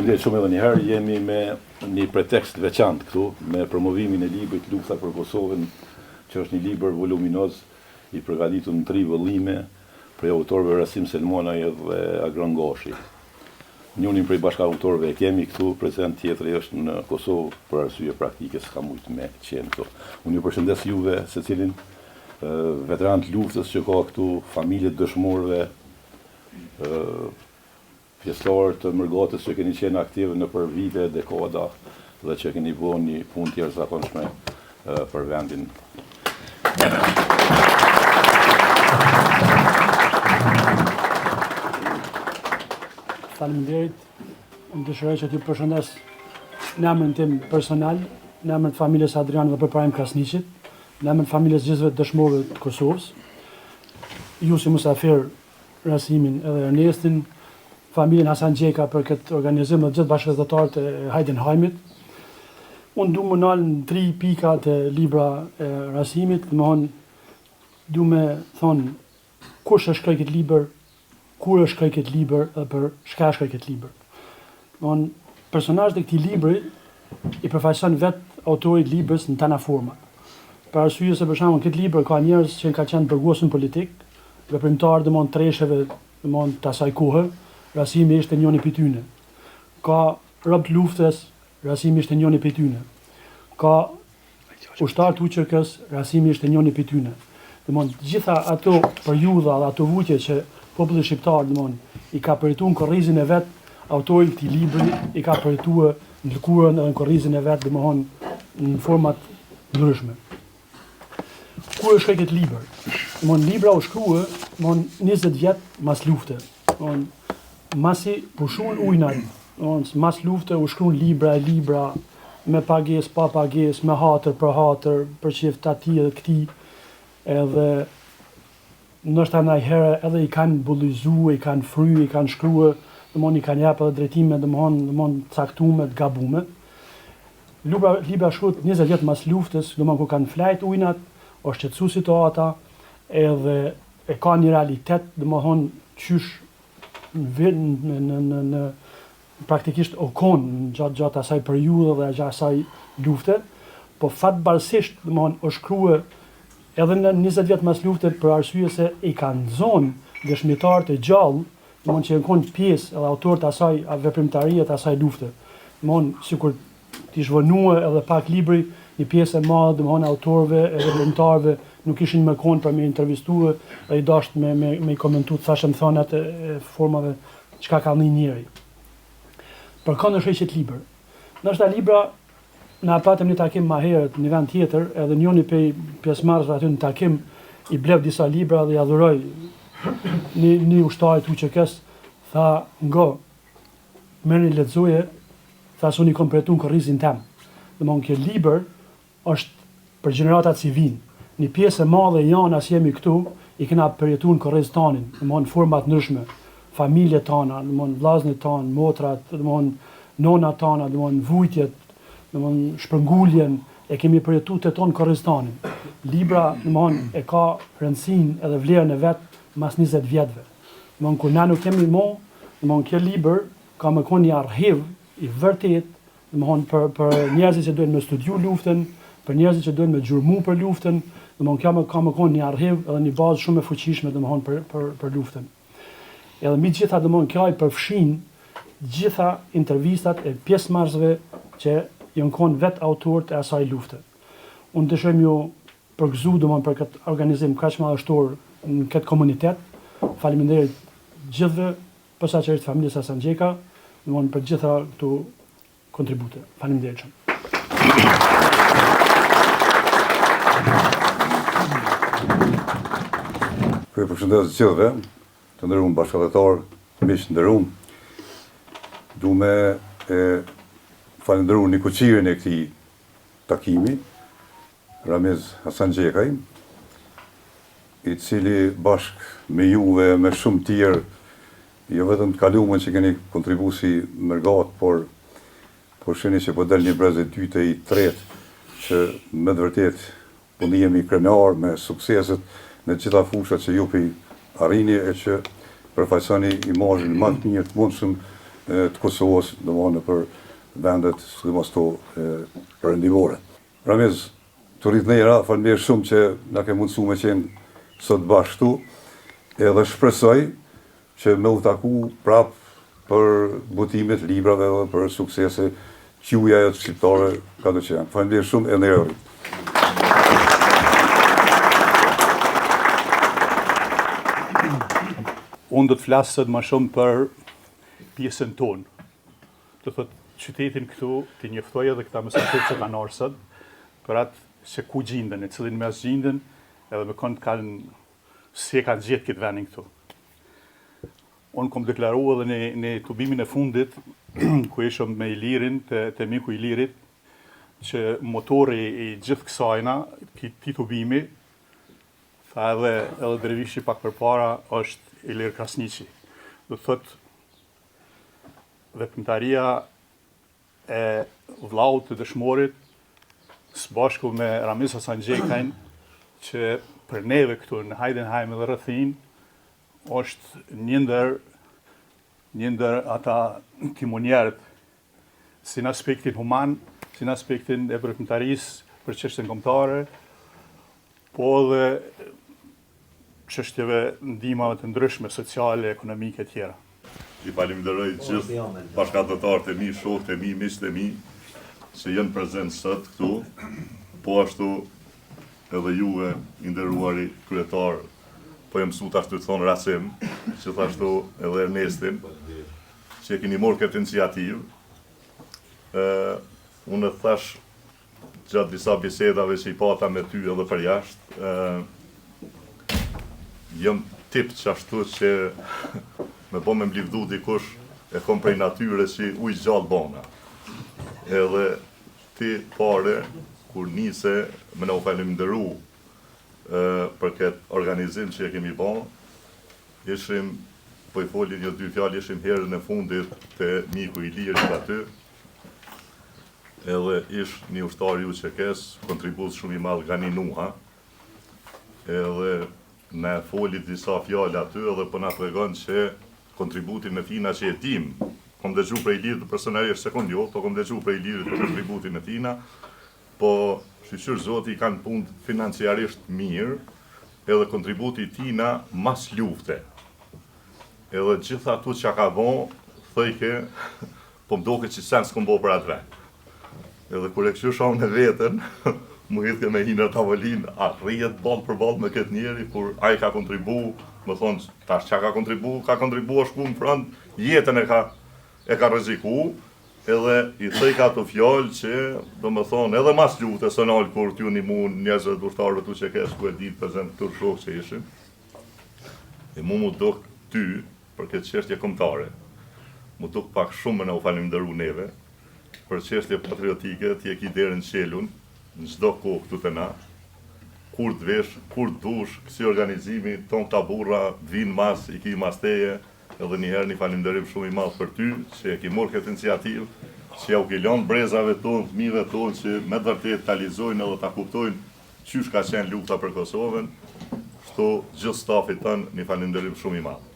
Faleminderit shumë edhe një herë, jemi me një pretekst të veçantë këtu, me promovimin e librit Lufta për Kosovën, që është një libër voluminoz i përgatitur në tri vëllime prej autorëve Rasim Selmanaj dhe Agron Gashi. Njërin prej bashkautorëve e kemi këtu prezent, tjetri është në Kosovë për arsye praktike s'ka mujt me qenë këtu. Unë ju përshëndes juve secilin veteranë të luftës që ka këtu, familje të dëshmorëve, pjesëtarë të mërgatës që keni qenë aktiv nëpër vite e dekada dhe që keni bo një punë të jashtëzakonshme për vendin. Faleminderit. Unë dëshiroj që t'ju përshëndes në emrin tim personal, në emër të familjes Adrian dhe Përparim Krasniqit, në emër të familjes gjithëve të dëshmorëve të Kosovës. Ju si musafir Rasimin edhe Ernestin, familjen Hasangjeka për këtë organizim dhe gjithë bashkatdhetarët e Heidenheimit. Unë du m'u nalë në tri pika te libra e Rasimit, domethonë, du me thonë kush e shkroi këtë libër, kur e shkroi këtë libër dhe për çka e shkroi këtë libër. Domethonë, personazhet e këtij libri i përfaqëson vetë autori i librës në tana format. Për arsye se për shembull në këtë libër ka njerëz që kanë qenë të burgosun politik, Veprimtarë domthon tresheve domthon të asaj kohe, Rasimi ishte njoni prej tyne. Ka rob të luftës, Rasimi ishte njoni prej tyne. Ka ushtarë të UÇK-së, Rasimi ishte njoni prej tyne. Domthon të gjitha ato periudha dhe ato vujtje që populli shqiptar domthon i ka përjetuar në kurrizin e vet, autori i këtij libri i ka përjetuar në lëkurën edhe në kurrizin e vet, domthon në forma të ndryshme. Kur e shkroi këtë libër? Domthon libra u shkrua, domthon 20 vjet mas lufte. Domthon masi pushun ujnat, domthon mas lufte u shkruan libra e libra me pagesë, pa pagesë, me hatër për hatër, për qejf të atij edhe këtij, edhe ndoshta najherë edhe i kanë bullizu, i kanë fry, i kanë shkrue, domthon i kanë jap edhe drejtime, domthon, domthon të caktume, të gabume. Libra, libra shkruhet 20 vjet mas luftës, domthon kur kanë flajt ujnat, është qetësu situata, edhe e ka një realitet, domthon qysh në në në në, në praktikisht o kon gjatë gjatë asaj periudhe dhe gjatë asaj lufte, po fatbardhësisht, domthon është shkrue edhe në 20 vjet mas lufte për arsye se i kanë zonë dëshmitarët e gjallë, domthon që janë kon pjesë edhe autorët e asaj veprimtarie të asaj lufte. Domthon sikur t'ish vonue edhe pak libri, një pjesë e madhe domthon autorëve e veprimtarëve nuk ishin me kon për me intervistue dhe i dasht me me me i komentu thashethënat e, e formave çka ka ni njeri. Për kënd e shkroi qët libër? Ndoshta libra na patëm një takim ma herët në një vend tjetër, edhe njëri prej pjesëmarrësve aty në takim i bleu disa libra dhe ja dhuroi një një ushtari të UÇK-s, tha, "Ngo, merrni lexoje, tha se unë i kom përjetu në kurrizin tem." Domthon kjo libër është për gjeneratat si vijnë. Një pjesë e madhe jana si jemi këtu, i kena përjetu në kurriz tanin, domthon në forma të ndryshme, familjet tana, domthon vllaznit tanë, motrat, domthon nonat tana, domthon vujtjet, domthon shpërnguljen, e kemi përjetu të tonë në kurriz tanin. Libra, domthon, e ka rëndësinë edhe vlerën e vet mas 20 vjetëve. Domthon kur na nuk jemi mo, domthon kjo libër ka me kon një arhiv i vërtet Domthon për për njerëzit që dojnë me studiu luftën, për njerëzit që dojnë me gjurmu për luftën, domthon kjo më ka me kon një arhiv edhe një bazë shumë e fuqishme domthon për për për luftën. Edhe mbi të gjitha domthon kjo i përfshin gjitha intervistat e pjesëmarrësve që janë kon vet autorët e asaj lufte. Unë dëshiroj me ju përgëzu domthon për këtë organizim kaq madhështor në këtë komunitet. Faleminderit gjithëve Posaçërisht familjes Hasangjeka. Domthon për gjitha këto kontribute. Faleminderit shumë. Po ju përshëndes të gjithëve, të nderuam bashkatdhetarë, miq të nderuam. Du me e falënderu nikoqirin e këtij takimi, Ramiz Hasangjekaj, i cili bashkë me juve e me shumë tjerë, jo vetëm të kalumen që keni kontribu si mërgatë, por po shihni që po del një brez i dytë e i tretë që me të vërtetë po ndihemi krenar me sukseset në të gjitha fushat që ju po i arrini e që përfaqësoni imazhin ma të mirë të mundshëm të Kosovës, domethënë nëpër vendet, sidomos ato perëndimore. Ramiz, t'u rritë ndera, faleminderit shumë që na ke mundësu me qenë sot bashkë këtu, edhe shpresoj që me u taku prap për botimet e librave dhe për suksese t'juja e të shqiptarëve kado që janë. Faleminderit shumë e ndera rritë. Unë do të flas sot më shumë për pjesën tonë. Do thotë qytetin këtu t'i njoftoj edhe këta mysafirë që kanë ardhur sot për atë se ku gjinden, në cilin mes gjinden, edhe me kënd kanë si e kanë gjetë këtë vendin këtu. Unë kom deklaru edhe në, në tubimin e fundit, ku ishëm me Ilirin, te, te miku Ilirit, që motori i gjithë kësajna, këtij tubimi, tha edhe, edhe Dervishi pak përpara, është Ilir Krasniqi. Do të thotë, Veprimtaria e vllaut të dëshmorit së bashku me Ramiz Hasangjekajn që për neve këtu në Heidenheim dhe rrethinë është një ndër një ndër ata timonierët si në aspektin human, si në aspektin e veprimtarisë për çështjen kombëtare, po edhe çështjeve ndihmave të ndryshme sociale, ekonomike e tjera. I falënderoj gjithë bashkatdhetarët e mi, shokët e mi, miqtë e mi që janë prezent sot këtu. Po ashtu edhe juve, i nderuari kryetar, po jam mësu tash tu thonë Rasim, gjithashtu edhe Ernestin, që e keni marrë këtë iniciativë. Ë unë e thash Gjatë disa bisedave që i pata me ty edhe përjashtë, ë jam tip qashtu që me bo me m'livdu dikush e kom prej natyre që ujë gjallë bona. Edhe ti pare, kur nise me na u falenderu për këtë organizim që e kemi bo, ishim, po i foli një dy fjalë, ishim herën e fundit te miku Ilirit aty, Edhe ish një ushtar i UÇK-së, kontribut shumë i madh Gani Nuha, edhe na e foli disa fjalë aty edhe po na tregon që kontributin e tina që e dim, kom dëgju prej Ilirit personalisht s'e kom njohë, po kom dëgju prej Ilirit për kontributin e tina, po shyqyr Zoti i kanë punët financiarisht mirë, edhe kontributi i tina mas lufte. Edhe gjithë ato që ka bo, thojke, Po më doket që sen s'kom bo për atë vend. Edhe kur e kqyrsha unë veten, më hidhke me hi në tavolinë, a rrihet ballë për ballë me këtë njeri, kur ai ka kontribu, me thonë, tash çka ka kontribu, ka kontribu është shku në front, jetën e ka, e ka rreziku, edhe i thojka ato fjalë që, do me thonë, edhe mas lufte, s'u nal kur t'ju nimu njerëzve të ushtarëve të UÇK-së, ku e ditë prezent këtu shokë që ishin, e mu m'u duk ty, për këtë çështje kombëtare. M'u duk pak shumë me na u falënderu neve për çështje patriotike, ti e ki derën çelun në çdo kohë këtu te na. Kur të vish, kur të dush, kësi organizimi, tonë këta burra të vijnë mas, i ki mas teje, edhe një herë një falënderim shumë i madh për ty që e ki marrë këtë iniciativë, që ja u ki lënë brezave tonë, fëmijëve tonë që me të vërtetë ta lexojnë edhe ta kuptojnë qysh ka qenë lufta për Kosovën, kështu gjithë stafit tënd një falënderim shumë i madh.